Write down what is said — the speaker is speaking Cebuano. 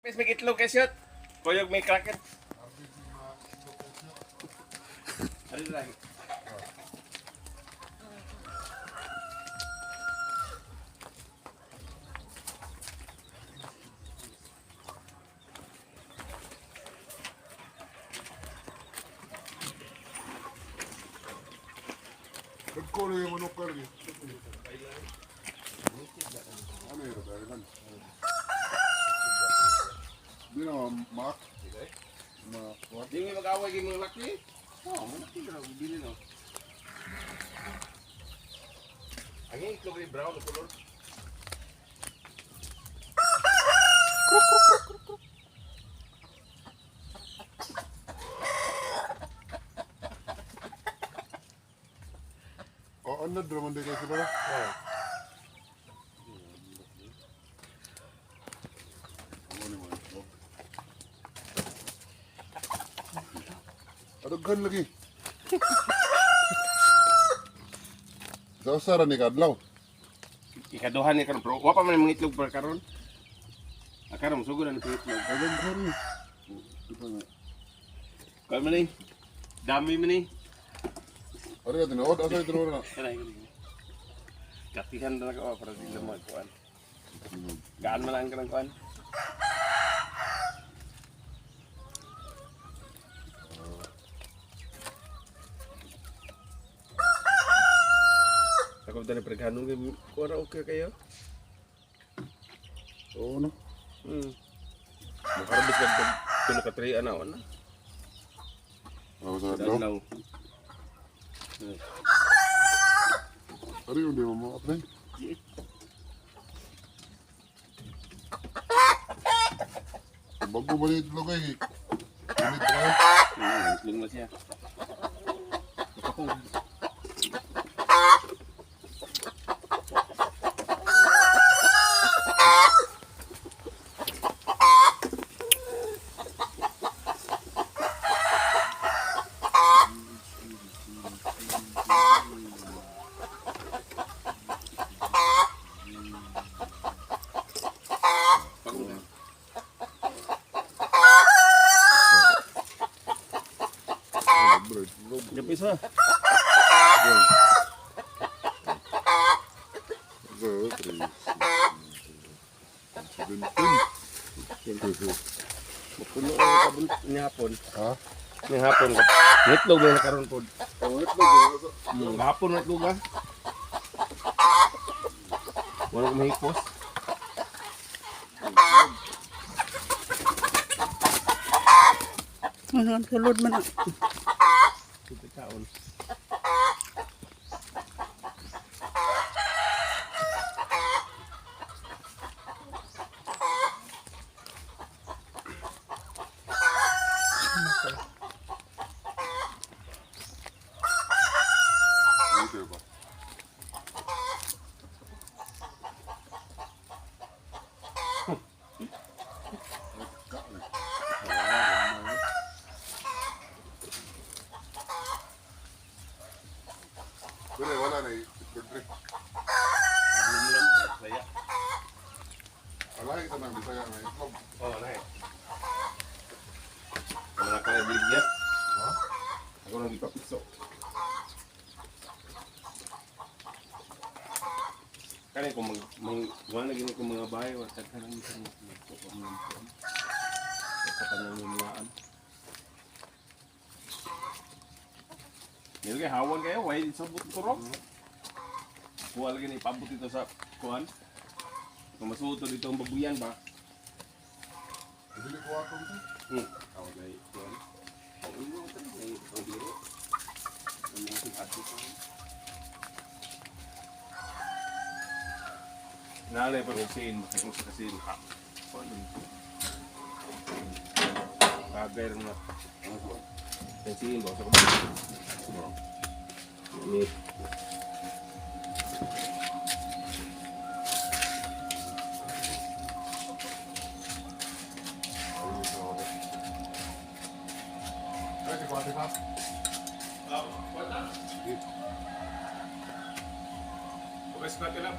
May itlog kay shot. Kuyog may cracket. Ano lang? Nagkulo yung manok ka lagi. Ano yun? Dahil Di na mak. Ma, what? Di may mag-away kay mga laki. Oh, mga laki na bili no. Ang itlog ni brown na color. Oh, ano naman di kayo sila? Oh. Ano ni mga itlog? Adaghan lagi. Sa usara ni kadlaw. Ikaduhan ni karon pero wa pa man mga itlog para karon. Ah, karon sugod na ni itlog. Adaghan ni. Di pa nga. Kuan man ni. Dami man ni. Ari ka tinuod, asa yung tinuod na? Kanay kanay. Katihan na ko para di lang magkuan. Gaan man lang kanang kuan. Ako dali preghanong kay kuan ra okay kayo. Oo no. Makarabis ka tulo ka tri ana ana. Ako sa adlaw. Adlaw. Ari yung di mo ma-apply. Bago ba yung itlog ay? Init ba kayo? Itlog na siya. Ako. Bro, itlog. Gapi sa. One. Two, three, six, 17. Mapuno ang kabun ni hapon. Ha? Ni hapon. Itlog na karon pod. Oh, itlog. Hapon na itlog ah. Wala ko mahipos. Ano, ang sulod man na. Ito kaon. Dito ba? Pero wala na itlog pre. Lumlum, saya. Alay ka nang Bisaya nga itlog. Oh, na. Wala ka na bigya. Ha? Ako nang ipapiso. Kani kung mag mag wala na gini kung mga bahay wa taghan ang isang magkukuan. Katanang nilaan. Nil kay hawan kayo, way sa but turok. Kuha lagi na ipabot dito sa kuan. Kung masuto dito ang babuyan ba? Dili ko atong to. Ako kay kuan. Ang ulo ko may ang biro. Ang mga ato ko. Naalay pa kung sin, kung sa kasin. Ha. Kuan dun. Bagay rin na. Pansin ba sa kuan. Ni Ay, si Pati pa. Okay, squat lang.